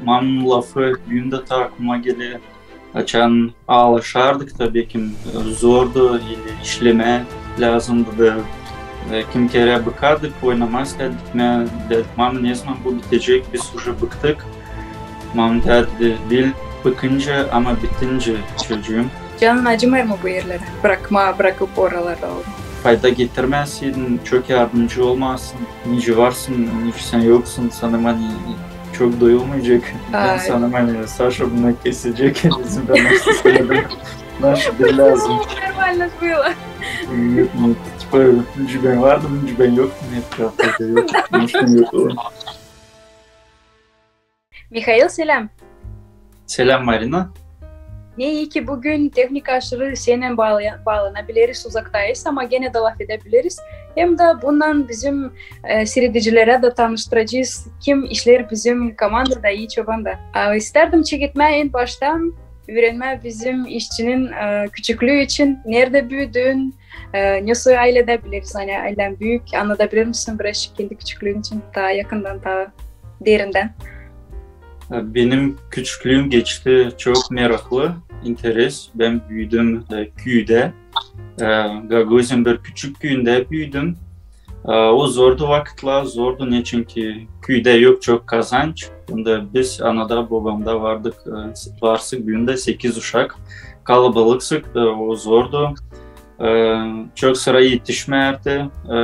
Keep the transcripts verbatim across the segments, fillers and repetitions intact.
Mamanın lafı büün dä taa aklıma geler. Açan aalışardık da, bekim, e, zordu, ili işlemää lääzımdı da, e, kimi kerä bıkardık, oynamaa isteerdik, gitmää, deerdik: "Mama, nezaman bu bitecek? Biz uje bıktık." Mama deerdi: "Diil bıkınca, ama bitincä, çocuum." Canın acımêêr mı bu erleri brakmaa, brakıp oraları? Fayda getirmää, sän çok yardımcı olmazsın. Nicä varsın, nicä sän yoksun, sana, ani çok duyulmayacek. Bän sanêrım, ani Saşa bunu kesecek. Bizim bän nasıl söledim. Nasıl bir lääzım. Normalno было. Yok, ну, типа, nicä bän vardım, nicä bän yoktum, hep yok. Onun için yok. Mihail, seläm. Seläm, Marina. Ne ii ki, büün tehnika aşırı sennän baalana-, baalanabileriz, uzaktayız, ama genä dä lafedäbileriz. Hem dä bunnan bizim, e, siiredicilerä dä tanıştıracez, kim işleer bizim komandada İç Obanda. A, istärdin çeketmää en baştan, üürenmää bizim işçinin, e, küçüklüü için, neredä büüdün, e, ne soy ayledä, bileriz, ani aylän büük, annadabilir misin biraz kendi küçüklüün için taa yakından, taa derindän? E, benim küçüklüüm geçti çok meraklı, interes. Bän büüdüm, e, küüdä. E, Gagauziya'nın bir küçük küüyündä büüdüm. E, o zordu vakıtlar, zordu, neçin ki küüdä yok çok kazanç. Bunda biz anada, bobamda vardık, e, varsık büün dä sekiz uşak. Kalabalıksık da, o zordu. E, çok sıra etişmärdi. E,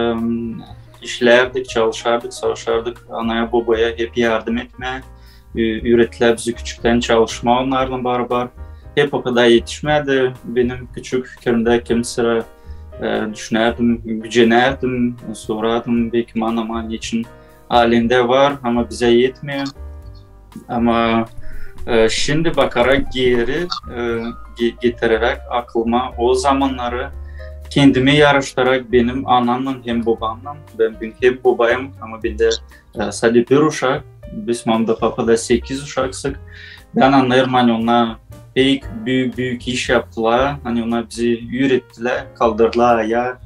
işlärdik, çalışardık, savaşardık anaya, bobaya hep yardım etmää. Ü-, üürettilär bizi küçüktän çalışmaa onnarlan barabar. Hep o kadar etişmärdi. Benim küçük fikrimdä kimi sıra, e, düşünärdim, gücenärdim, sorardım, bekim, anama, neçin alindä var, ama bizä etmeer. Ama, e, şindi bakarak geeri, e, ge-, getireräk aklıma o zamannarı, kendimi yarıştırarak benim anamnan hem bobamnan, bän büün hem bobayım, ama bendä, e, sade bir uşak, biz mamada, papada sekiz uşaksak. Bän annêêrım, ani onnar pek büük, büük iş yaptılar, ani onnar bizi üürettilär, kaldırdılar ayaa,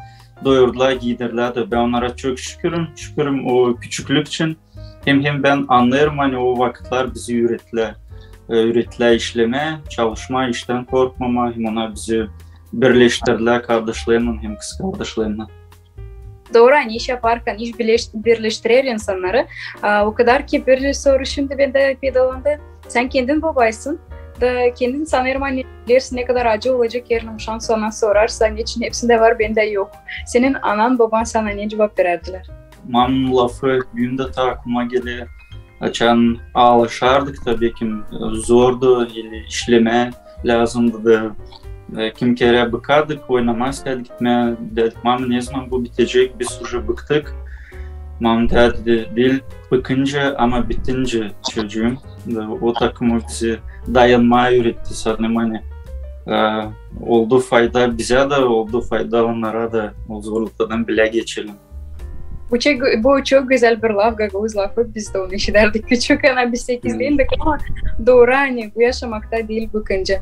doyurdular, giidirdilär da. Bän onnara çok şükürüm, şükürüm o küçüklük için. Hem, hem bän annêêrım, ani o vakıtlar bizi üürettilär. E, üürettilär işlemää, çalışmaa, iştän korkmamaa, hem onnar bizi birleştirdilär kardaşlarımnan hem kızkardaşlarımnan. Dooru, ani iş yaparkan, iş birleş-, birleştirer insannarı. A, o kadar ki bir soru şindi bendä peydalandı. Sän kendin bobaysın da kendin, sanêrım, ani bilersin, ne kadar acı olacek, eer uşan sana sorarsa, neçin hepsindä var, bendä yok. Senin anan, boban sana ne cuvap verärdilär? Mamanın lafı büün dä taa aklıma geler. Açan aalışardık da, bekim, e, zordu, ili işlemää lääzımdı da, e, kimi kerä bıkardık, oynamaa isteerdik, gitmää, deerdik: "Mama, nezaman bu bitecek? Biz uje bıktık." Mama deerdi: "Diil bıkınca, ama bitincä, çocuum." Da o takımı bizi dayanmaa üüretti, sanêrım, ani, e, oldu fayda bizä dä, oldu fayda onnara da, o zorluklardan bilä geçelim. Bu çok, bu çok gözäl bir laf, gagauz lafı. Biz dä onu işidärdik küçükkän, biz sekiz deyindik, ama dooru, ani bu yaşamakta diil bıkınca.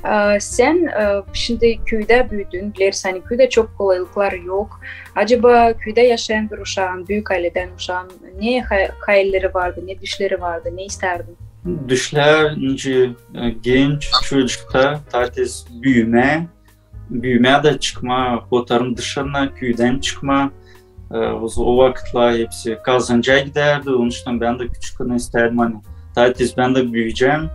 A, sän, e, şindi küüdä büüdün, bileriz, ani küüdä çok kolaylıklar yok. Acaba küüdä yaşayan bir uşaan, büük aylän uşaan ne ha-, hayalleri vardı, ne düşleri vardı, ne istärdi? Düşlär, nicä, e, genç çocukta, taa tez büümää, büümää da çıkmaa hotarın dışına, küüdän çıkmaa. E, o, o vakıtlar hepsi kazancaa gidärdi, onuştan bän dä küçükkän istärdim, ani taa tez bän dä büüyecäm,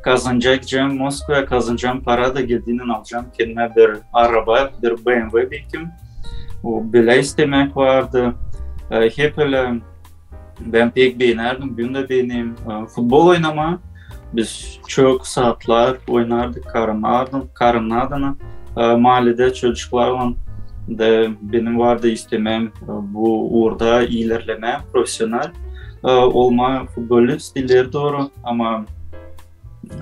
kazancaa gidecäm Moskvaya, kazancam para da, geldiynän alacam kendimä bir araba, bir B M W bekim. O bölä istemäk vardı. E, hep ölä. Bän pek beenärdim, büün dä beenerim, e, futbol oynamaa. Biz çok saatlar oynardık karımnan, karımnan adına, e, maaledä çocuklarlan. Da benim vardı istemäm, e, bu uurda ilerlemää, profesional, e, olmaa futbolist ileri dooru. Ama,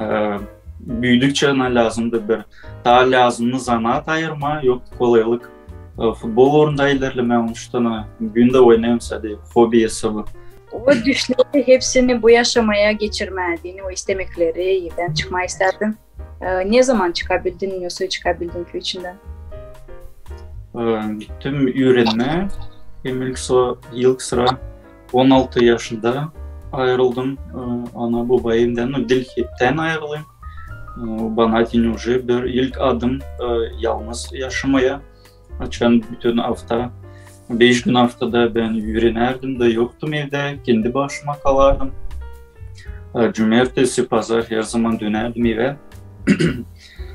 e, büüdükçä ona lääzımdı bir taa lääzımnı zanaat ayırmaa, yok kolaylık, e, futbol uurunda ilerlemää, onuştan büün dä oynêêrım sade hobi hesabı. O düşleri hepsini bu yaşamaya geçirmää deyni, o istemekleri, evdän çıkmaa istärdin. E, nezaman çıkabildin, nesoy çıkabildin küüyündän? E, gittim üürenmää. Hem ilk so-, ilk sıra on altı yaşında ayırıldım e, ana-boba evindän, no, diil heptän ayırılayım. E, bana deyni уже bir ilk adım e, yalnız yaşamaya. Açan bütün afta, beş gün aftada bän üürenärdim da yoktum evdä, kendi başıma kalardım. E, cumertesi, pazar herzaman dönärdim evä.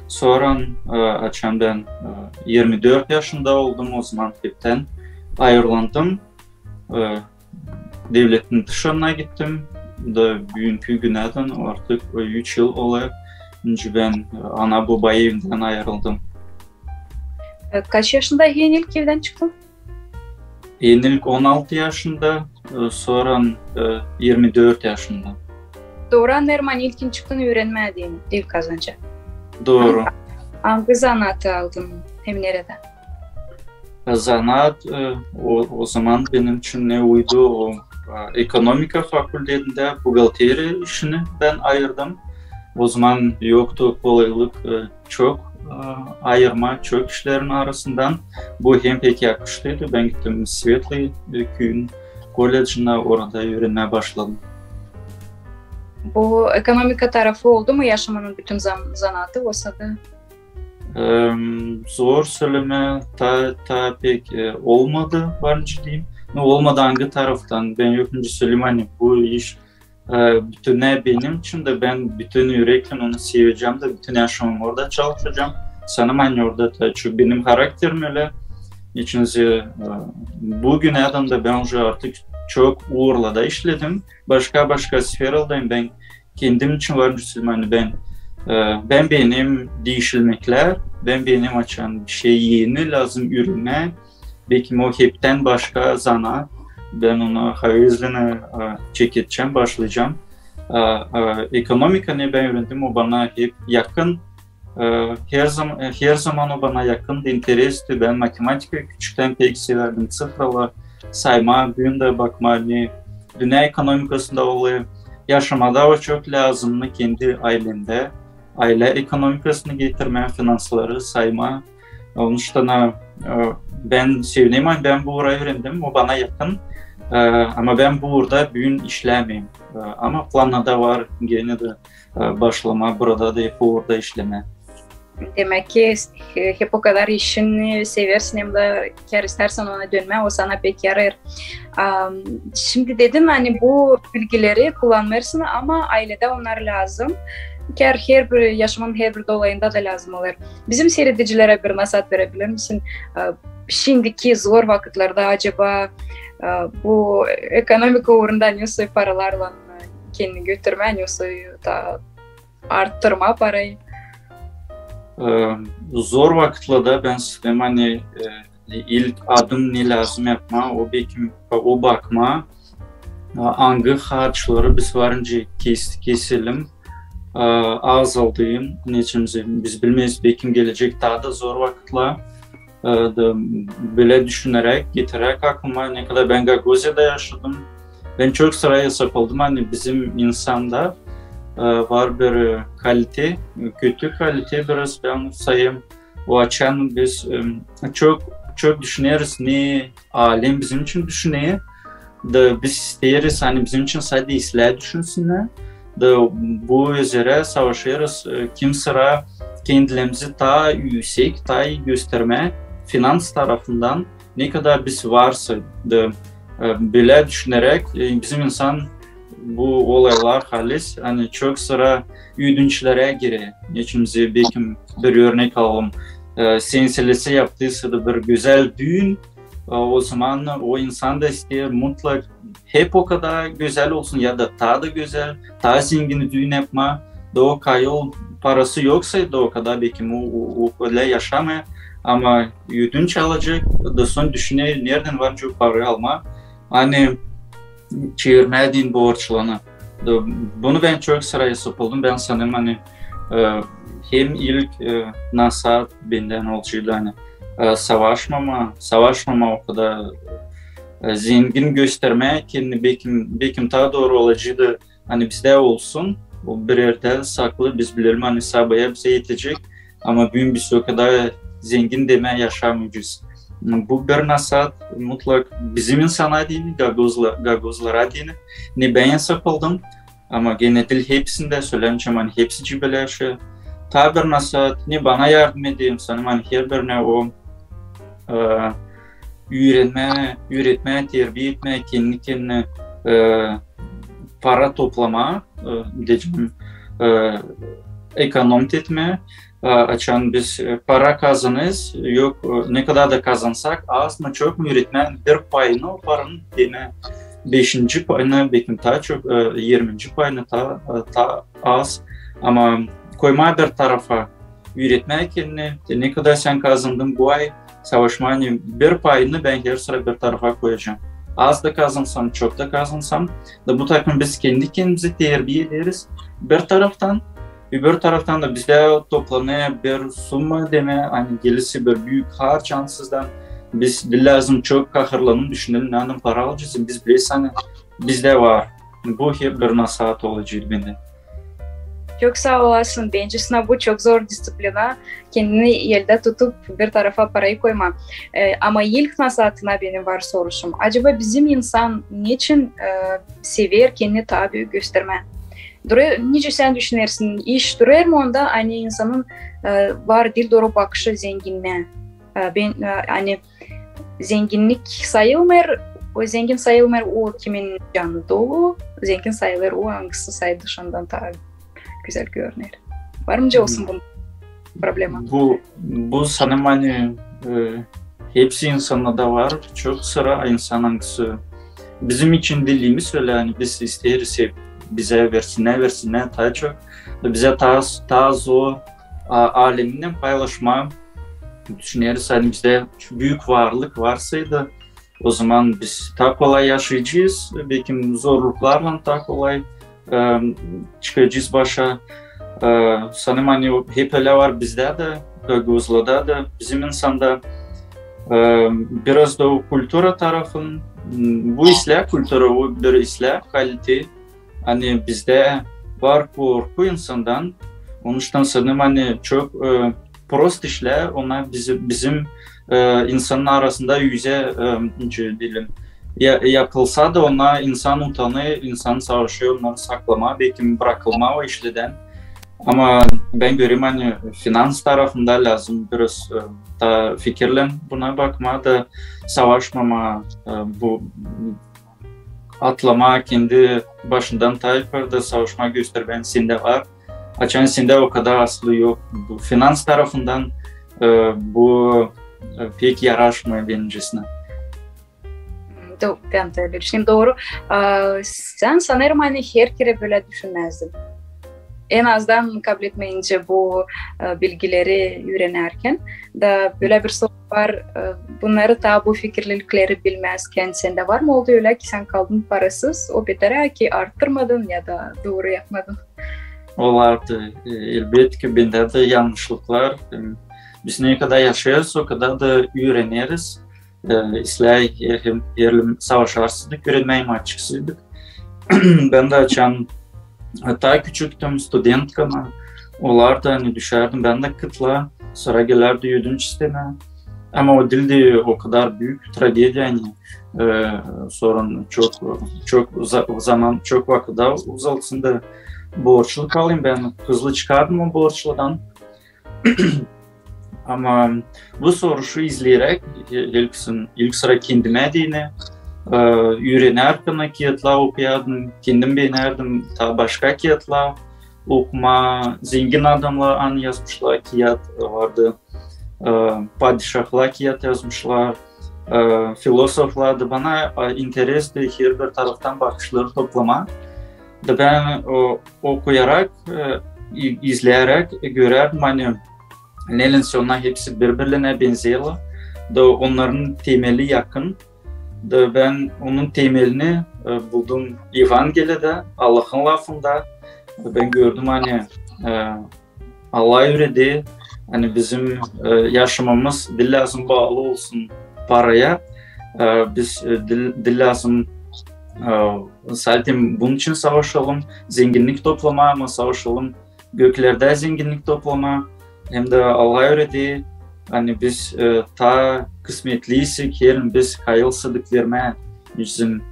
Sora e, açan bän e, irmi dört yaşında oldum, ozaman heptän ayırlandım. E, devletin dışarına gittim. Da büünkü günädän artık e, üç yıl olêr, nicä bän e, ana-boba evindän ayırıldım. E, kaç yaşında en ilk evdän çıktın? En ilk on altı yaşında, e, sora e, irmi dört yaşında. Dooru annêêrım, ani ilkin çıktın üürenmää deyni, diil kazanca. Dooru. Angı zanaatı aldın hem neredä? Zanaat e, o, ozaman benim için ne uydu, o e, ekonomika fakultetindä buhgalteriya işini bän ayırdım. Ozaman yoktu kolaylık e, çok e, ayırmaa çok işlerin arasından. Bu hem pek yakıştıydı. Bän gittim Svetlöy e, küüyün kollecına, orada üürenmää başladım. Bu ekonomika tarafı oldu mu yaşamanın bütün zan- zanaatı, osa da? E, zor sölemää, taa, taa pek e, olmadı, var nicä deyim. No, olmadı angı taraftan, bän yok nicä söleyim, ani bu iş e, bütünnä benim için da bän bütün üreklän onu sevecäm da bütün yaşamamı orada çalışacam. Sanêrım, ani orada taa çok benim harakterim ölä. İçin e, bu günädän dä bän уже artık çok uurlarda işledim. Başka-başka sferalarda bän kendim için var nicä söleyim, ani bän e, bän beenerim diişilmeklär, bän beenerim açan bir şey eni lääzım üürenmää. Bekim o heptän başka zanaat. Bän onu havezlän e, çeketecäm, başlayacam. E, e, ekonomika, ne bän üürendim, o bana hep yakın. E, her zam- e, her zaman o bana yakındı, interesti. Bän matematikayı küçüktän pek sevärdim, sıfralar saymaa, büün dä bakmaa, ne dünnä ekonomikasında olêr. Yaşamada o çok lääzımnı kendi aylendä. Aylä ekonomikasını getirmää, finansları saymaa. Onuştan e, bän sevinerim, ani bän bu uuru üürendim, o bana yakın. E, ama bän bu uurda büün işlämeerim. E, ama plannarda var genä dä e, başlamaa burada da hep uurda işlemää. Demäk ki, e, hep o kadar işini seversin, hem dä kär istärsän ona dönmää, o sana pek yarêr. Am, şindi dedin, ani bu bilgileri kullanêrsın, ama ayledä onnar lääzım. Kär herbir, yaşamanın herbir dolayında da lääzım olêr. Bizim siiredicilerä bir nasaat verebiler misin? E, şindiki zor vakıtlarda acaba e, bu ekonomika uurunda nesoy paralarlan e, kendini götürmää, nesoy da arttırmaa parayı? E, zor vakıtlarda bän sanêrım, ani e, ilk adım ne lääzım yapmaa, o bekim o bakmaa, e, angı harçları biz var nicä kes- keselim, e, azaldayım. Neçin biz bilmeeriz, bekim gelecek taa da zor vakıtlar. E, da bölä düşüneräk, getiräk aklıma, ne kadar bän Gagauziyada yaşadım, bän çok sıra esapladım, ani bizim insanda e, var bir e, kalite, kötü kalite biraz bän sayêrım. O açan biz e, çok, çok düşüneriz, ne alem bizim için düşüner. Da biz isteeriz, ani bizim için sade islää düşünsünnär. Da bu üzerä savaşêrız, e, kimi sıra kendilerimizi taa üüsek, taa ii göstermää finans tarafından, ne kadar biz varsa da e, bölä düşüneräk e, bizim insan bu olaylar halis, ani çok sıra üüdünçlerä girer. Neçin biz bekim bir örnek alalım. E, sän selesi yaptıysa da bir gözäl düün, e, ozaman o insan da isteer mutlak hep o kadar gözäl olsun ya da taa da gözäl, taa zengin düün yapmaa. Da o kayol parası yoksa da o kadar bekim o, o, o ölä yaşamêêr. Ama üüdünç alacek, da sora düşüner, neredän var nicä parayı almaa, ani çevirmää deyni borçlarını. Da bunu bän çok sıra esapladım. Bän sanêrım, ani e, hem ilk e, nasaat bendän olaceydı, ani e, savaşmamaa, savaşmamaa o kadar e, zengin göstermää kendini, bekim, bekim taa dooru olaceydı, ani bizdä olsun, o bir erdä saklı, biz bilelim, ani sabaya bizä etecek, ama büün biz o kadar zengin demää yaşamayacez. Bu bir nasaat mutlak bizim insana deyni, gagauzla-, gagauzlara deyni. Ne bän sapaldım, ama genä diil hepsindä, söleyämeycäm, ani hepsicii bölä yaşêêr. Taa bir nasaat, ne bana yardım eder, sanêrım, ani herbirinä o, e, üürenmää, üüretmää, terbiä etmää, kendi-kendinä, e, para toplamaa, e, deyecäm, e, ekonomit etmää. E, açan biz, e, para kazanêrız, yok, e, ne kadar da kazansak, az mı, çok mu, üüretmää bir payını o paranın, demää, beşinci payını, bekim taa çok, e, irminci payını taa, e, taa az. Ama koymaa bir tarafa, üüretmää kendini, te ne kadar sän kazandın bu ay, savaşmaa, ani bir payını bän her sıra bir tarafa koyacam. Az da kazansam, çok da kazansam, da bu takım biz kendi-kendimizi terbiä ederiz. Bir taraftan, öbür taraftan da bizdä toplanêr bir summa, demää, ani gelirse bir büük harç ansızdan, biz diil lääzım çok kahırlanalım, düşünelim, neyändän para alacez, biz bileyiz, ani bizdä var. Bu hep bir nasaat olacek bendä. Çok saa olasın. Bencä bu çok zor disţiplina, kendini eldä tutup bir tarafa parayı koymaa. E, ama ilk nasaatına benim var soruşum. Acaba bizim insan neçin, e, sever kendini taa büük göstermää? Durêr, nicä sän düşünersin, iş durêr mı onda, ani insanın, e, var diil dooru bakışı zenginnää? E, bän, e, ani zenginnik sayılmêêr, o zengin sayılmêêr o, kimin canı dolu, zengin sayılêr o, angısı saydı şundan taa gözäl görüner. Var mı nicä olsun bu problema? Bu, bu sanêrım, ani, e, hepsi insanda da var, çok sıra insan, angısı bizim için dilimiz ölä, ani biz isteeriz hep bizä versinnär, versinnär taa çok. Bizä taa, taa zor, a, aleminnän paylaşmaa. Düşüneriz, ani bizdä büük varlık varsaydı, ozaman biz taa kolay yaşayacez, bekim zorluklarlan taa kolay, e, çıkacez başa. E, sanêrım, ani o hep ölä var bizdä dä, gagauzlarda da, bizim insanda, e, biraz da o kultura tarafın, m, bu islää kultura, o bir islää kalite, ani bizdä var korku insandan, onuştan sanêrım, ani çok, e, prost işlär, onnar bizi-, bizim, e, insanın arasında üzä, e, nicä deyelim, ya-, yapılsa da, onnar insan utanêr, insan savaşêr onnarı saklamaa, bekim brakılmaa o işlerdän. Ama bän görerim, ani finans tarafında lääzım biraz, e, taa fikirlän buna bakmaa da savaşmamaa, e, bu atlamaa kendi başından taa yukarıda, savaşmaa, göstermää, sendä var. Açan sendä o kadar asılı yok. Bu finans tarafından, e, bu, e, pek yaraşmêêr bencä. Do-, bän dä ölä düşünerim, dooru. A, sän, sanêrım, ani her kerä bölä düşünmäzdin. En azdan kabul etmeyincä bu, e, bilgileri üürenärkän. Da bölä bir soru var, e, bunnarı taa bu fikirlilikleri bilmäzkän sendä var mı oldu ölä ki sän kaldın parasız, o beterä ki arttırmadın ya da dooru yapmadın? Olardı, e, elbetki, bendä dä yanlışlıklar. E, biz ne kadar yaşêêrız, o kadar da üüreneriz. E, islää, e, hem, hem savaşarsıydık, üürenmää, hem açıksıydık. Bän dä açan, e, taa küçüktüm, studentkana, olardı, ani düşärdim bän dä kıtlığa, sıra gelärdi ödünç istämää. Ama o diildi o kadar büük tragediya, ani, e, sorun çok, çok za-, zaman, çok vakıda uzaltsın da borçlu kalayım. Bän hızlı çıkardım o borçladan. Ama bu soruşu izleyeräk, e, ilk sın-, ilk sıra kendimä deyni, e, üürenärkän kiyatlar okuyardım, kendim beenärdim taa başka kiyatlar okumaa, zengin adamnar ani yazmışlar kiyat, e, vardı, e, padişahlar kiyat yazmışlar, e, filosoflar da. Bana, e, interesdi herbir taraftan bakışları toplamaa. Da bän o, okuyarak, e, i-, izleyeräk, e, görärdim, ani nelenä onnar hepsi biri-birlerinä benzeerlär, da onnarın temeli yakın. Da bän onun temelini, e, buldum Evangeliyada, Allahın lafında. Da bän gördüm, ani, e, Allah üüreder, ani bizim, e, yaşamamız diil lääzım baalı olsun paraya. E, biz, e, diil, diil lääzım, e, sadä bunun için savaşalım, zenginnik toplamaa, ama savaşalım göklerdä zenginnik toplamaa. Hem dä Allah üüreder, Ani biz e, taa kısmetliysek, herin biz kayılsadık vermää. Bizim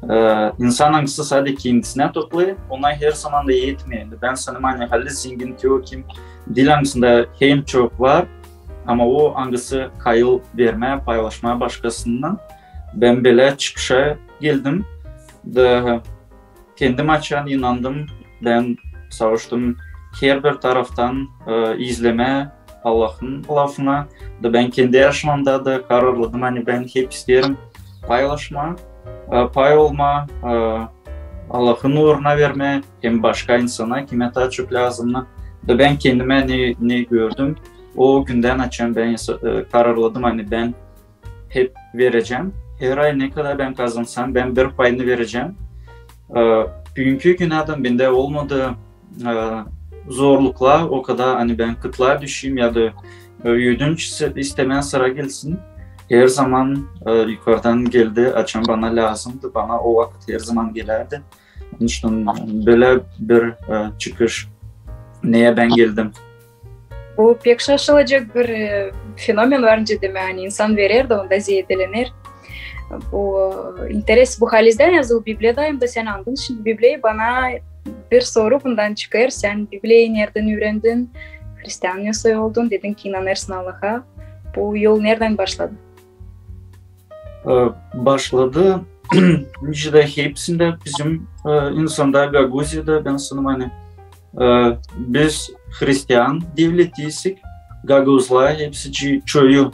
e, insan angısı sade kendisinä toplêêr, ona her zaman da etmeer. Bän sanêrım, ani haliz zengin te o, kim diil angısında hem çok var, ama o angısı kayıl vermää, paylaşmaa başkasınnan. Bän bölä çıkışa geldim. Da kendim açan inandım, bän savaştım herbir taraftan e, izlemää Allahın lafına. Da bän kendi yaşamamda da kararladım, ani bän hep isteerim paylaşmaa, e, pay olmaa, e, Allahın uuruna vermää hem başka insana, kimä taa çok lääzımnı. Da bän kendimä ne, ne gördüm, o gündän açan bän e, kararladım, ani bän hep verecäm. Her ay ne kadar bän kazansam, bän bir payını verecäm. E, büünkü günädän bendä olmadı e, zorluklar o kadar, ani bän kıtlığa düşeyim ya da e, ödünç ise- istemää sıra gelsin. Her zaman e, yukarıdan geldi, açan bana lääzımdı, bana o vakıt her zaman gelärdi. Onuştan bölä bir e, çıkış, neyä bän geldim. Bu pek şaşılacek bir e, fenomen var, nicä demää, ani insan verer da onda zeedelener. Bu e, interes, bu halizdän yazılı Bibliyada, hem dä sän andın şindi Bibliyayı, bana bir soru bundan çıkêr: sän Bibliyayı neredän üürendin, hristian nesoy oldun, dedin ki inanêrsın Allaha. Bu yol neredän başladı? E, başladı nicä dä hepsindä bizim e, insanda Gagauziyada, bän sanêrım, ani e, biz hristian devletiysek, gagauzlar hepsicii, çoyu,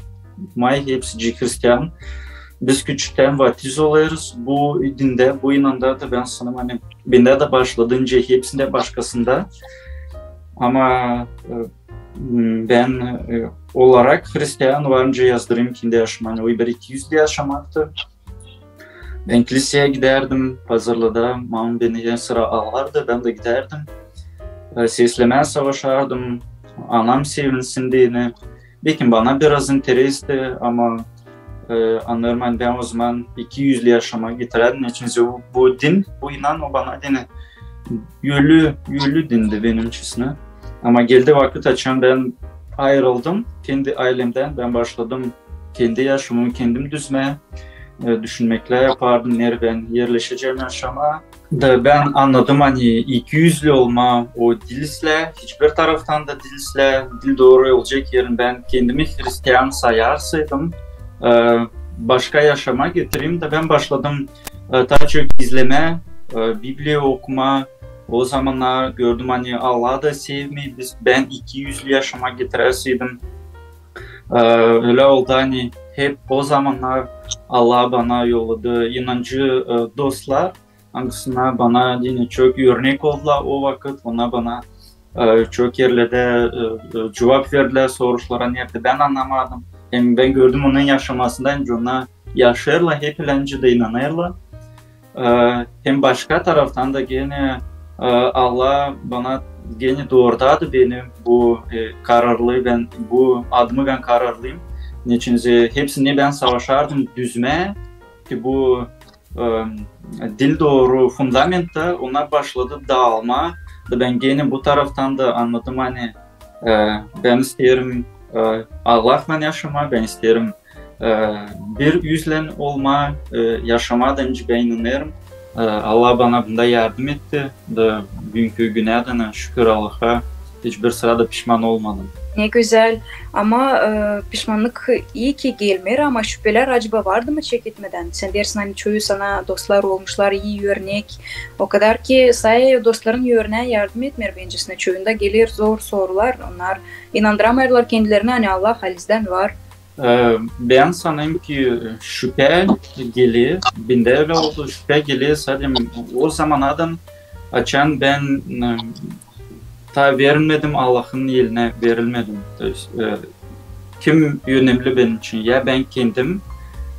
may hepsicii hristian. Biz küçüktän vatiz olêrız bu dindä, bu inanda da, bän sanêrım, ani bendä dä başladı nicä hepsindä başkasında. Ama e, m, bän e, olarak hristian var nicä yazdırayım kendi yaşamamı, ani o bir iki yüzlü yaşamaktı. Bän klisäyä gidärdim, pazarlarda, maam beni sıra alardı, bän dä gidärdim. E, seslemää savaşardım, anam sevinsin deyni. Bekim bana biraz interesti, ama e, annêêrım, ani bän o zaman iki yüzlü yaşamaa getirärdim. Neçin bu, bu din, bu inan, o bana deyni ölü, ölü dindi benimçisinä. Ama geldi vakıt, açan bän ayırıldım kendi aylemdän, bän başladım kendi yaşamamı kendim düzmää, e, düşünmeklär yapardım, neredä bän erleşecäm yaşamaa. Da bän annadım, ani iki yüzlü olmaa o diil islää, hiçbir taraftan da diil islää, diil dooru olacek. Herin bän kendimi hristian sayarsaydım, e, başka yaşamaa getireyim. Da bän başladım e, taa çok izlemää, e, Bibliya okumaa. O zamannar gördüm, ani Allah da sevmeer, biz, bän iki yüzlü yaşamaa getirärseydim. E, ölä oldu, ani hep o zamannar Allah bana yolladı inancı e, dostlar, angısına bana deyni çok örnek oldular o vakıt, ona bana e, çok erlerdä e, e, cuvap verdilär soruşlara, neredä bän annamadım. Hem bän gördüm onun yaşamasında, nicä onnar yaşêêrlar, hep ölä nicä dä inanêrlar. E, hem başka taraftan da genä e, Allah bana genä doordadı beni bu e, kararlı, bän bu adımı bän kararlıyım. Neçin hepsini bän savaşardım düzmää, ki bu e, diil dooru fundamentta, ona başladı daalmaa. Da bän genä bu taraftan da annadım, ani e, bän isteerim e, Allahlan yaşamaa, bän isteerim e, bir üzlän olmaa, e, yaşamaa da nicä bän inanêrım. E, Allah bana bunda yardım etti. Da büünkü günä dä, şükür Allaha, hiçbir sırada pişman olmadım. Ne gözäl. Ama e, pişmannık ii ki gelmeer, ama şüpelär acaba vardı mı çeketmedän? Sän deersin, ani çoyu sana dostlar olmuşlar ii örnek. O kadar ki say dostların örnää yardım etmeer bencesine. Çoyunda geler zor sorular. Onnar inandıramêêrlar kendilerini, ani Allah halizdän var. E, bän sanêrım ki şüpä geler, bendä ölä oldu, şüpä geler sade o zamanadan, açan bän e, taa verilmedim, Allahın elinä verilmedim. То есть, e, kim önemli benim için? Ya bän kendim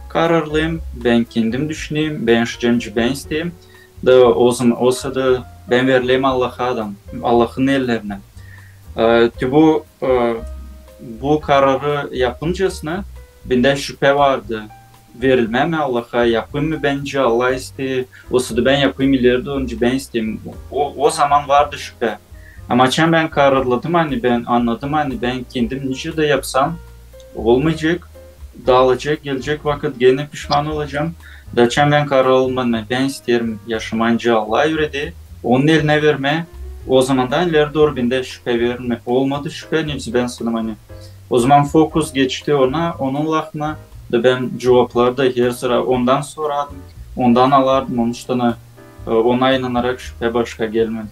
kararlıyım, bän kendim düşüneyim, bän yaşayacam nicä bän isteerim. Da o zaman, o sırada bän verileyim Allaha, adam, Allahın ellerinä. E, te bu, e, bu kararı yapıncasına bendä şüpä vardı. Verilmää mi Allaha, yapayım mı bän nicä Allah isteer, osa da bän yapayım ileri dooru nicä bän isteerim. O, o zaman vardı şüpä. Ama açan bän kararladım, ani bän annadım, ani bän kendim nicä dä yapsam, olmayacek, daalacek, gelecek vakıt genä pişman olacam. Da açan bän karar aldım, bän isteerim yaşamaa nicä Allah üüredä, onun elinä vermää. O zamandan ileri dooru bendä şüpä vermää olmadı, şüpä, nicä bän sanêrım, ani. O zaman fokus geçti ona, onun lafına, da bän cuvapları da hersıra ondan soradım, ondan alardım, onuştan, e, ona inanarak şüpä başka gelmedi.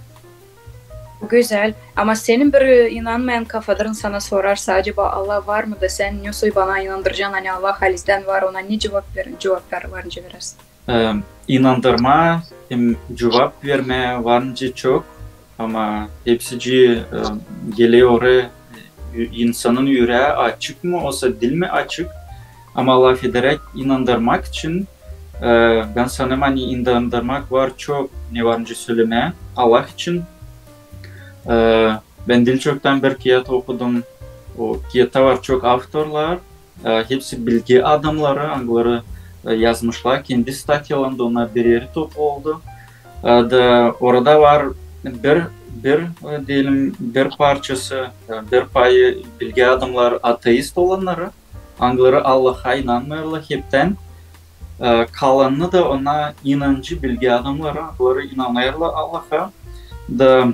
Gözäl. Ama senin bir, e, inanmayan kafadarın sana sorarsa, acaba Allah var mı da sän ne soy bana inandıracan, ani Allah halizdän var, ona ne cuvap verin, cuvap ver, var nicä verersin? E, inandırmaa hem cuvap vermää var nicä çok, ama hepsicii, e, geler oraya, e, insanın üreyi açık mı, osa diil mi açık. Ama lafederäk inandırmak için, e, bän sanêrım, ani inandırmak var çok, ne var nicä sölemää Allah için. E, bän diil çoktan bir kiyat okudum. O kiyatta var çok avtorlar, e, hepsi bilgi adamnarı, angıları, e, yazmışlar kendi statyalarında, onnar bir erä toplu oldu. E, da orada var bir, bir, e, deyelim, bir parçası, e, bir payı bilgi adamnarı ateist olannarı, angıları Allaha inanmêêrlar heptän. E, kalanı da ona inancı bilgi adamnarı, angıları inanêrlar Allaha. Da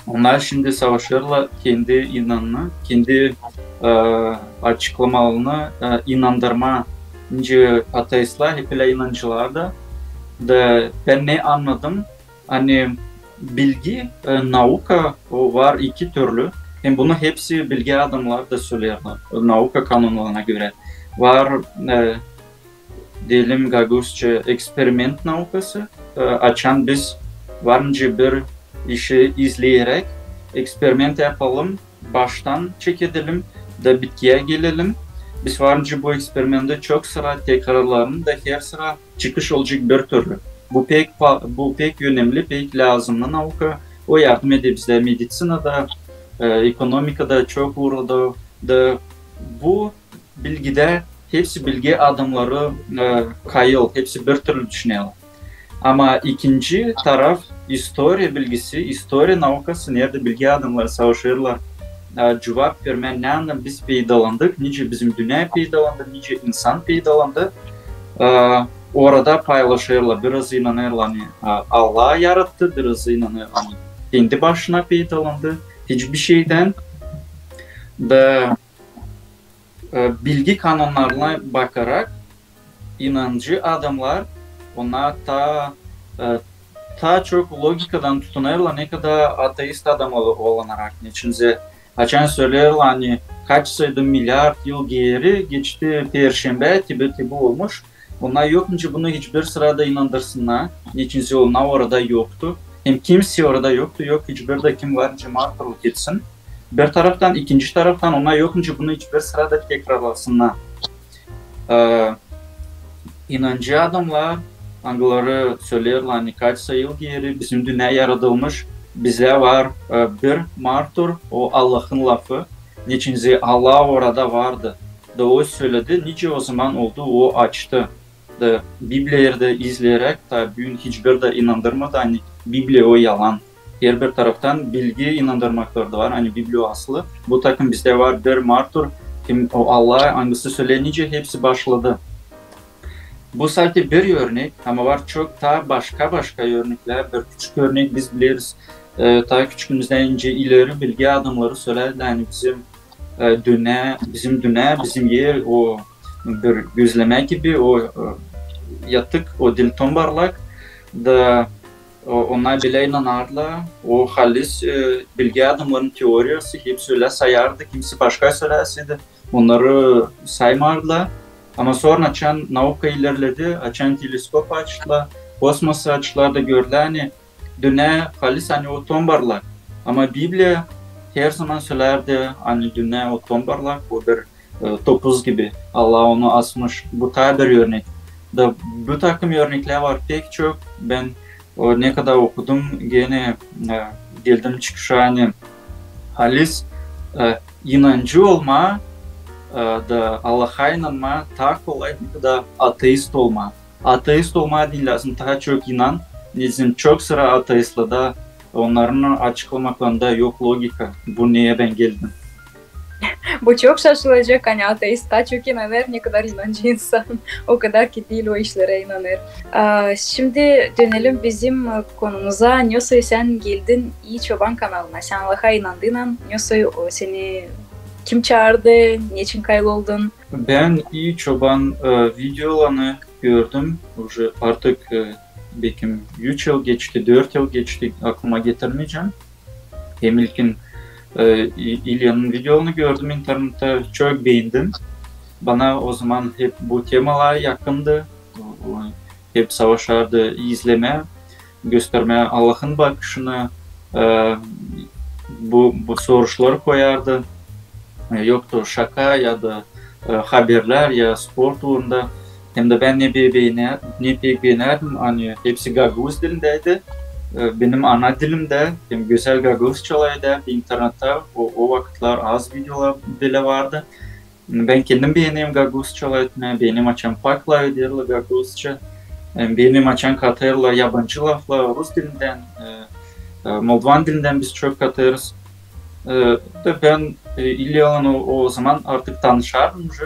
onnar şindi savaşêrlar kendi inanını, kendi, e, açıklamalarını, e, inandırmaa. Nicä ateistlär hep ölä inancılar da. Da bän ne annadım, ani bilgi, e, nauka, o var iki türlü. Hem bunu hepsi bilgi adamnarı da söleerlär, nauka kanunlarına görä. Var, e, deyelim, gagauzça eksperiment naukası. E, açan biz var nicä bir işi izleyeräk eksperiment yapalım, baştan çekedelim da bitkiyä gelelim. Biz var nicä bu eksperimenti çok sıra tekrarlayalım da hersıra çıkış olacek bir türlü. Bu pek pa-, bu pek önemli, pek lääzımnı nauka. O yardım eder bizä mediţinada, e, ekonomikada çok uurda. Da bu bilgidä hepsi bilgi adamnarı, e, kayıl, hepsi bir türlü düşünerlär. Ama ikinci taraf, istoriya bilgisi, istoriya naukası, neredä bilgi adamnarı savaşêrlar, e, cuvap vermää, neredän biz peydalandık, nicä bizim dünnä peydalandı, nicä insan peydalandı. E, orada paylaşêrlar, biraz inanêrlar, ani, e, Allah yarattı, biraz inanêrlar, ani kendi başına peydalandı, hiçbir şeydän. Da, e, bilgi kanunnarına bakarak, inancı adamnar, onnar taa, e, taa çok logikadan tutunêrlar, ne kadar ateist adamnarı olanarak. Neçin zerä, açan söleerlär, ani kaç saydı milyard yıl geeri geçti perşembä, te bu, te bu olmuş. Onnar yok nicä bunu hiçbir sırada inandırsınnar, neçin zerä onnar orada yoktu. Hem kimsey orada yoktu, yok hiçbir dä kim var nicä martırlık etsin. Bir taraftan, ikinci taraftan, onnar yok nicä bunu hiçbir sırada tekrarlasınnar. E, inancı adamnar, angıları söleerlär, ani kaç sayı yıl geeri bizim dünnä yaradılmış, bizdä var, e, bir martur, o Allahın lafı, neçin zerä Allah orada vardı. Da o söledi, nicä o zaman oldu, o açtı. Da Bibliyayı da izleyeräk, taa büün hiçbir dä inandırmadı, ani Bibliya o yalan. Herbir taraftan bilgi inandırmakları da var, ani Bibliya asılı. Bu takım bizdä var bir martur, kim o Allah, angısı söleer, nicä hepsi başladı. Bu sade bir örnek, ama var çok taa başka-başka örneklär. Bir küçük örnek biz bileriz. E, taa küçüklüümüzdän nicä ileri bilgi adamnarı söleerdi, ani bizim, e, dünnä, bizim dünnä, bizim er, o bir gözlemä gibi, o, e, yatık, o diil tombarlak. Da o, onnar bölä inanardılar. O halis, e, bilgi adamnarının teoriyası, hepsi ölä sayardı, kimsey başka söläseydi, onnarı saymardılar. Ama sora açan nauka ilerledi, açan teleskop açtılar, kosmosu açtılar da gördülär, ani dünnä halis, ani o tombarlak. Ama Bibliya her zaman sölärdi, ani dünnä o tombarlak, o bir, e, topuz gibi, Allah onu asmış. Bu taa bir örnek. Da bu takım örneklär var pek çok. Bän o ne kadar okudum, genä, e, geldim çıkışa, ani halis, e, inancı olmaa, e, da Allaha inanmaa taa kolay, ne kadar ateist olmaa. Ateist olmaa deyni lääzım taa çok inan, neçin çok sıra ateistlerdä, onnarın açıklamaklarında yok logika. Bu neyä bän geldim. Bu çok şaşılacek, ani ateist taa çok inanêr, ne kadar inancı insan, o kadar ki diil o işlerä inanêr. A, şindi dönelim bizim, e, konumuza. Nesoy sän geldin İi Çoban kanalına? Sän Allaha inandın, nesoy o seni kim çaardı, neçin kayıt oldun? Bän İi Çoban, e, videolarını gördüm. Uje artık, e, bekim üç yıl geçti, dört yıl geçti, aklıma getirmeycäm. Hem ilkin, e, İ-, İlyanın videolarını gördüm internettä, çok beendim. Bana o zaman hep bu temalar yakındı. O, o, hep savaşardı izlemää, göstermää Allahın bakışını, e, bu, bu soruşları koyardı. E, yoktu şaka ya da, e, haberlär ya sport uurunda. Hem dä bän ne be-, beenär-, ne pek beenärdim, ani hepsi gagauz dilindäydi. E, benim ana dilimdä, hem gözäl gagauzça lafedärdi internettä. O, o vakıtlar az videolar bile vardı. Bän kendim beenerim gagauzça lafetmää, beenerim açan pak lafederlär gagauzça. E, beenerim açan katêrlar yabancı laflar rus dilindän, e, e, moldovan dilindän biz çok katêrız. E, da bän, e, İlyalan o, o zaman artık tanışardım uje.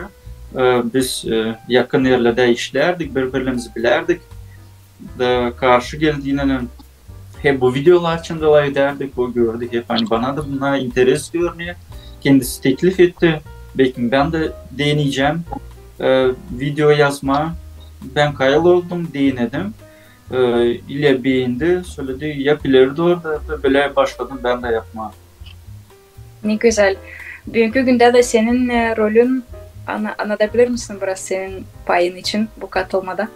E, biz, e, yakın erlerdä işlärdik, biri-birimizi bilärdik. Da karşı geldiynän hep bu videolar için lafedärdik, o gördü hep, ani bana da buna interes görünüyor. Kendisi teklif etti. Bekim bän dä deneycäm, e, video yazmaa. Bän kayıt oldum, denedim. E, İlya beendi, söledi, yap ileri dooru da, da bölä başladım bän dä yapmaa. Ne gözäl. Büünkü gündä dä senin, e, rolün, ana-, anadabilir misin biraz senin payın için bu katılmada?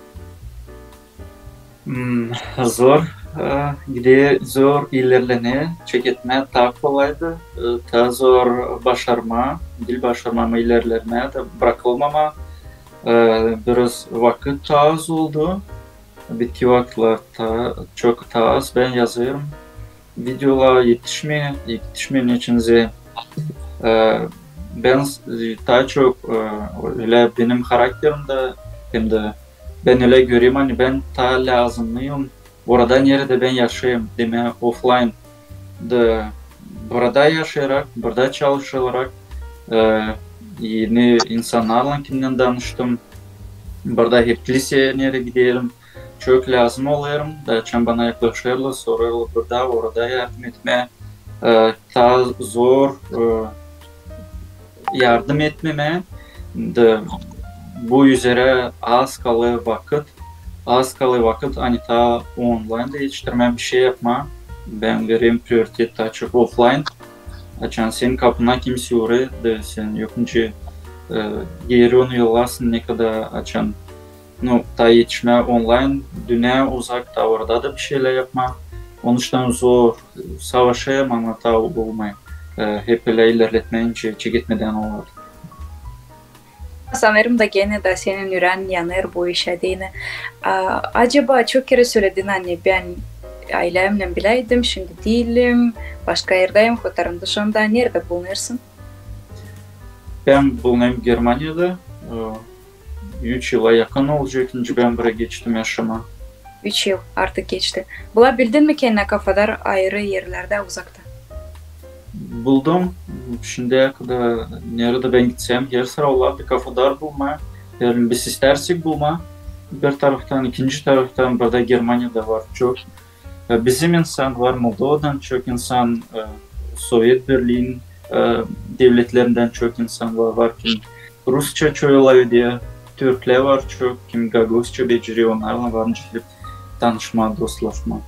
Hmm, zor, e, gider, zor ilerlenä, çeketmää taa kolaydı, e, taa zor başarmaa, diil başarmaa, ama ilerlemää da brakılmamaa. E, biraz vakıt taa az oldu. Bitki vakıtlar taa, çok taa az bän yazêrım videolara, etişmeer, etişmeer neçin zerä, e, bän s-, taa çok, e, ölä benim harakterimdä, hem dä bän ölä görerim, ani bän taa lääzımnıyım orada, neredä bän yaşêêrım, demää, oflayn. Da burada yaşayarak, burada çalışarak, e, eni insannarlan kimnän danıştım. Burada hep liseyä neredä giderim, çok lääzım olêrım. Da açan bana yaklaşêrlar, sorêrlar burada, orada yardım etmää, e, taa zor, e, yardım etmemää. Da bu üzerä az kalêr vakıt, az kalêr vakıt, ani taa onlaynda etiştirmää, bişey yapmaa. Bän vererim prioritet taa çok oflayn. Açan senin kapına kimisi uurêr, da sän yok nicä, e, geeri onu yollarsın, ne kadar açan, nu, taa etişmää onlayn, dünnä uzak, taa orada da bişeylär yapmaa. Onuştan zor, savaşêrım, ama taa olmêêr. E, hep ölä ilerletmää, nicä çeketmedän olêr. Sanêrım da genä dä senin ürän yanêr bu işä deyni. A, acaba çok kerä söledin, ani bän aylämnän biläydim, şindi diilim, başka erdäyim, Kotarın dışında. Neredä bulunêrsın? Bän bulunêrım Germaniyada. E, üç yıla yakın olacek, nicä bän buraya geçtim yaşamaa. Üç yıl artık geçti. Bulabildin mi kendinä kafadar ayırı erlerdä, uzakta? Buldum. Şindiyä kadar neredä bän gitsem, hersıra olardı kafadar bulmaa. Hem biz istärsek bulmaa bir taraftan, ikinci taraftan, burada Germaniyada var çok, e, bizim insan var, Moldovadan çok insan, e, Sovet Birliin, e, devletlerindän çok insan var, var kim rusça çok lafeder, türklär var çok, kim gagauzça becerer, onnarlan var nicä tanışmaa, dostlaşmaa.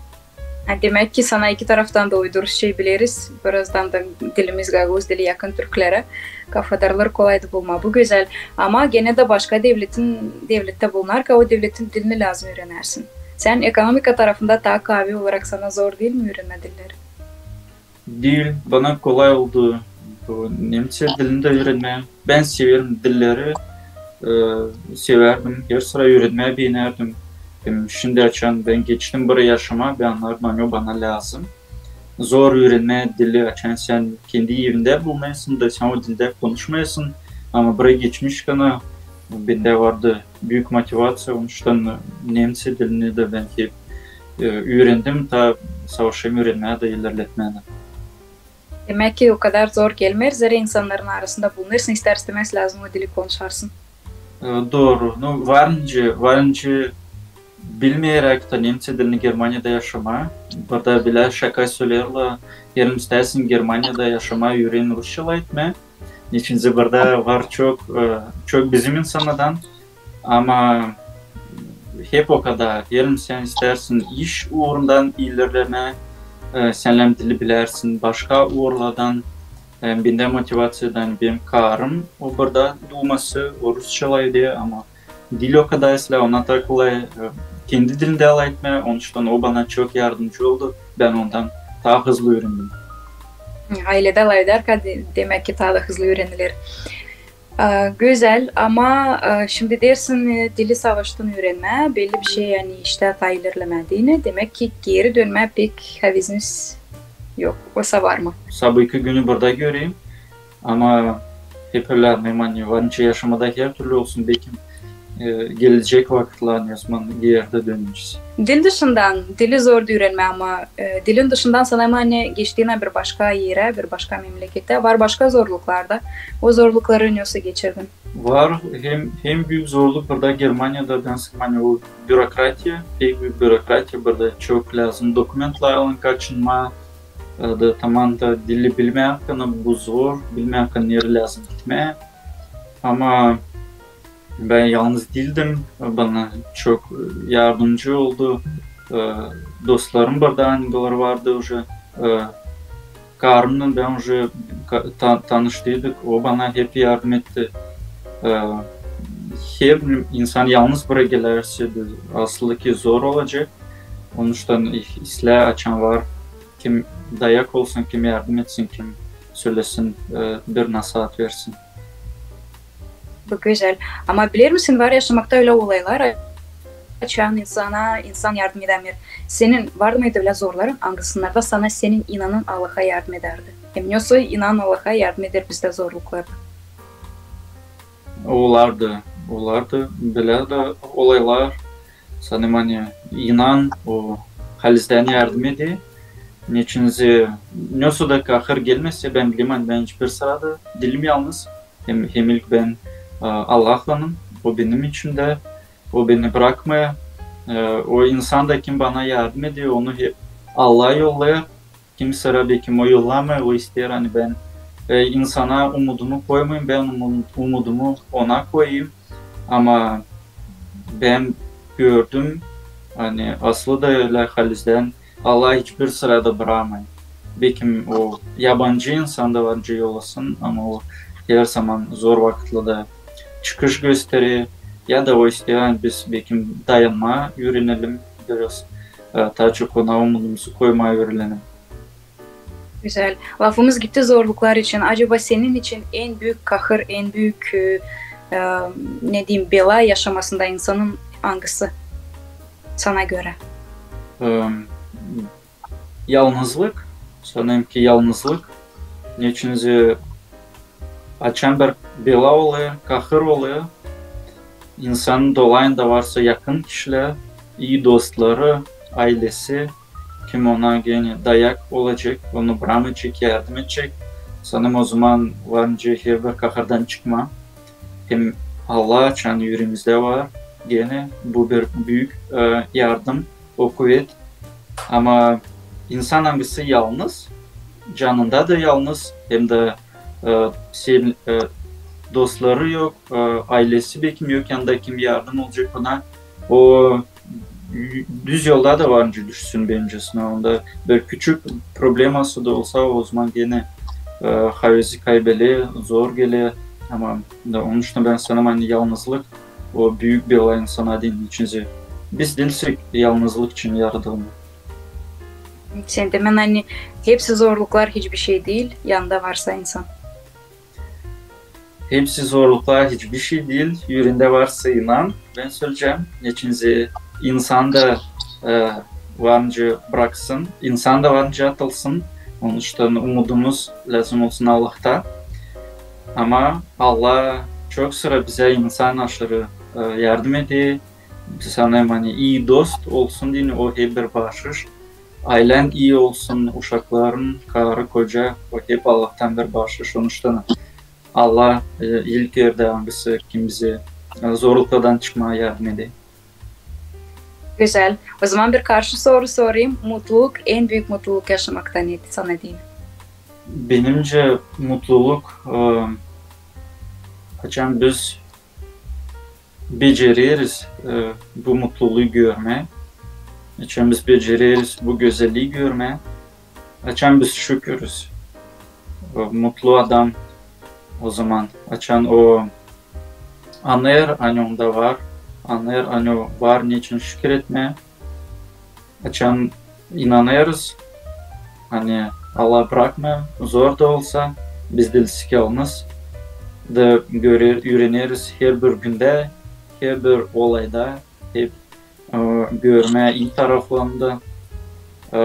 Ha, demäk ki, sana iki taraftan da uydu, rusçayı bileriz, birazdan da dilimiz gagauz dili yakın türklerä. Kafadarları kolaydı bulmaa, bu gözäl. Ama genä dä başka devletin, devlettä bulunarkan, o devletin dilini lääzım üürenärsin. Sän ekonomika tarafında taa kaavi olarak sana zor diil mi üürenmää dilleri? Diil, bana kolay oldu bu nemţe dilini dä üürenmää. Bän severim dilleri, e, sevärdim, hersıra üürenmää beenärdim. Hem şindi açan bän geçtim buraya yaşamaa, bän annardım, ani o bana lääzım. Zor üürenmää dili, açan sän kendi evindä bulunêrsın da sän o dildä konuşmêêrsın. Ama buraya geçmişkän bendä vardı büük motivaţiya, onuştan nemţe dilini dä bän hep, e, üürendim, taa savaşêrım üürenmää dä, ilerletmää dä. Demäk ki, o kadar zor gelmeer, zerä insannarın arasında bulunêrsın, ister-istämäz lääzım o dili konuşarsın. E, dooru. Nu, var nicä, var nicä bilmeyeräk tä nemţä dilini Germaniyada yaşamaa. Burada bilä şaka söleerlär, eer istäsin Germaniyada yaşamaa, üüren rusça laf etmää. Neçin ki burada var çok, e, çok bizim insannardan, ama hep o kadar. Eer sän isteersin iş uurundan ilerlemää, e, sän hem dili bilärsin, başka uurlardan, e, bendä motivaţiyadan, benim karım, o burada duuması, o rusça laf eder, ama dil o kadar islää, ona taa kolay, e, kendi dilindä laf etmää, onuştan o bana çok yardımcı oldu, bän ondan taa hızlı üürendim. Hı, ailedä laf edärkän de-, demäk ki, taa da hızlı üüreniler. E, gözäl, ama, e, şindi deersin, e, dili savaştın üürenmää, belli bir şey, ani, iştä taa ilerlemää deyni, demäk ki, geeri dönmää pek haveziniz yok. Osa var mı? Sabaankı günü burada göreyim. Ama hep ölä, ani, var nicä yaşamada hertürlü olsun, bekim, e, gelecek vakıtlar, ne zaman geeri dönecez. Dil dışından, dili zor üürenmää, ama, e, dilin dışından sana, ani, geçtiynän bir başka erä, bir başka memleketä, var başka zorluklar da. O zorlukları nesoy geçirdin? Var, hem, hem büük zorluk burada Germaniyada, bän sanêrım, ani, o bürokratiya, pek büük bürokratiya, burada çok lääzım dokumentlär alın kaçınmaa, e, da taman da dili bilmeyärkän bu zor, bilmeyärkän nereyi lääzım gitmää. Ama bän yalnız diildim, bana çok, e, yardımcı oldu. E, dostlarım burada, ani, olar vardı uje, e, karımnan bän uje ka-, ta-, tanıştıydık, o bana hep yardım etti. E, hem insan yalnız burayı gelerse, asılı ki zor olacek. Onuştan islää, açan var kim dayak olsun, kim yardım etsin, kim sölesin, e, bir nasaat versin. Bu gözäl. Ama bilersin, var yaşamakta ölä olaylar, açan insana insan yardım edämeer. Senin vardı mıydı ölä zorların, angısında sana senin inanın Allaha yardım edärdi? Hem nesoy inan Allaha yardım eder bizdä zorluklarda? Olardı, olardı. Bölä dä olaylar, sanêrım, ani inan o halizdän yardım eder. Neçin ki nesoy da kahır gelmese, bän bilerim, ani bän hiçbir sırada diilim yalnız. Hem, hem ilk bän, e, Allahlanım, o benim içimdä, o beni brakmêêr. E, o insan da, kim bana yardım eder, onu hep Allah yollêêr. Kimi sıra bekim o yollamêêr, o isteer, ani bän, e, insana umudumu koymayım, bän umu-, umudumu ona koyayım. Ama bän gördüm, ani asılı da ölä halizdän Allah hiçbir sırada brakmêêr. Bekim o yabancı insan da var nicä olasın, ama o her zaman zor vakıtlarda çıkış gösterer, ya da o isteer, ani biz bekim dayanmaa üürenelim, biraz, e, taa çok ona umudumuzu koymaa üürenelim. Gözäl. Lafımız gitti zorluklar için. Acaba senin için en büük kahır, en büük, e, e, ne deyim, bela yaşamasında insanın angısı sana görä? E, yalnızlık. Sanêrım ki yalnızlık. Neçin ki açan bir bela olêr, kahır olêr, insanın dolayında varsa yakın kişilär, ii dostları, aylesi, kim ona genä dayak olacek, onu brakmayacek, yardım edecek. Sanêrım, o zaman var nicä herbir kahırdan çıkmaa. Hem Allah açan üüreemizdä var, genä bu bir büük, e, yardım, o kuvet. Ama insan, angısı yalnız, canında da yalnız, hem dä, e, sen-, e, dostları yok, e, aylesi bekim yok yanında, kim yardım olacek ona. O düz yolda da var nicä düşsün bencä. Onda bir küçük probleması da olsa, o zaman genä, e, havezi kaybeder, zor geler. Ama da onuştan bän sanêrım, ani yalnızlık o büük bela insana deyni. Neçin ki biz diilsek yalnızlık için yaradılma. Sen demän, ani hepsi zorluklar hiçbir şey diil, yanında varsa insan. Hepsi zorluklar hiçbir şey diil, üüreendä varsa inan, bän söleyecäm. Neçin ki insan da, e, var nicä braksın, insan da var nicä atılsın. Onuştan umudumuz lääzım olsun Allahta. Ama Allah çok sıra bizä insan aşırı, e, yardım eder. Sanêrım, ani ii dost olsun deyni, o hep bir başış. aylän ii olsun, uşakların, karı, koca, o hep Allahtan bir baaşış. Onuştan Allah, e, ilk erdä angısı, kim bizi, e, zorluklardan çıkmaa yardım eder. Gözäl. O zaman bir karşı soru sorayım. Mutluluk, en büük mutluluk yaşamakta nedir sana deyni? Benimcä mutluluk, e, açan biz becereriz, e, bu mutluluu görmää, açan biz becereriz bu gözellii görmää, açan biz şükürüz. E, mutlu adam o zaman, açan o annêêr, ani onda var, annêêr, ani var neçin şükür etmää. Açan inanêrız, ani Allah brakmêêr, zor da olsa, biz diilsik yalnız. Da görer, üüreneriz herbir gündä, herbir olayda, hep, e, görmää ii taraflarını da, e,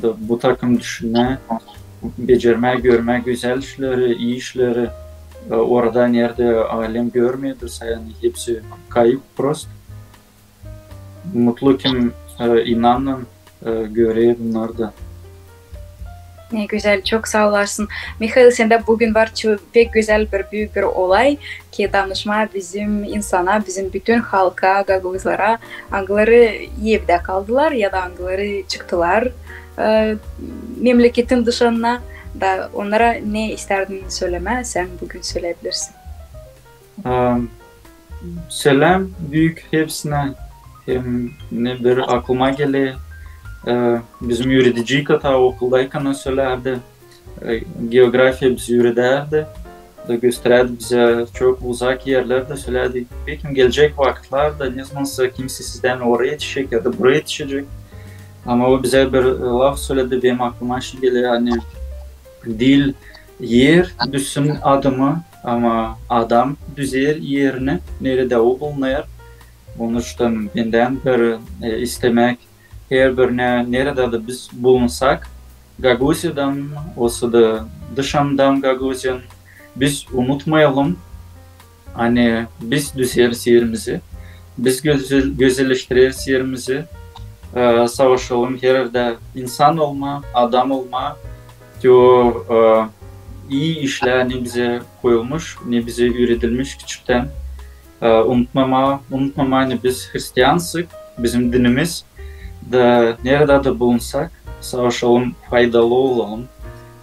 da bu takım düşünmää, becermää, görmää gözäl işleri, ii işleri, e, orada, neredä alem görmeedir, sayın hepsi kayıp prost. Mutlu, kim, e, inanın, e, görer bunnarı da. Ne gözäl, çok saa olasın. Mihail, sendä büün var çı-, pek gözäl bir, büük bir olay, ki tanışmaa bizim insana, bizim bütün halka, gagauzlara, angıları evdä kaldılar ya da angıları çıktılar, e, memleketin dışına da, onnara ne istärdin sölemää, sän büün söleyebilirsin. E, seläm büük hepsinä. Hem ne bir aklıma geler, e, bizim üüredicii, kata okuldaykan sölärdi, e, geografiya bizi üüredärdi da gösterärdi bizä çok uzak erleri dä, sölärdi: peki, gelecek vakıtlarda nezamansa kimsä sizdän oraya etişecek ya da buraya etişecek. Ama o bizä bir, e, laf sölärdi, benim aklıma şindi geler, ani diil er düzsün adamı, ama adam düzer erini, neredä o bulunêr. Onuştan bendän bir, e, istemäk herbirinä, neredä dä biz bulunsak, Gagauziyadan, osa da dışından Gagauziyanın, biz unutmayalım, ani biz düzeriz erimizi, biz gözel-, gözelleştireriz erimizi, e, savaşalım her erdä insan olmaa, adam olmaa, te o, e, ii işlär, ne bizä koyulmuş, ne bizä üüredilmiş küçüktän. E, unutmamaa, unutmamaa, ani biz hristiansak, bizim dinimiz, da neredä dä bulunsak, savaşalım, faydalı olalım,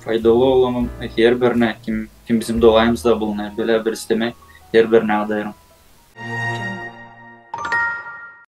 faydalı olalım herbirinä, kim, kim bizim dolayımızda bulunêr, bölä bir istemäk herbirinä adêêrım.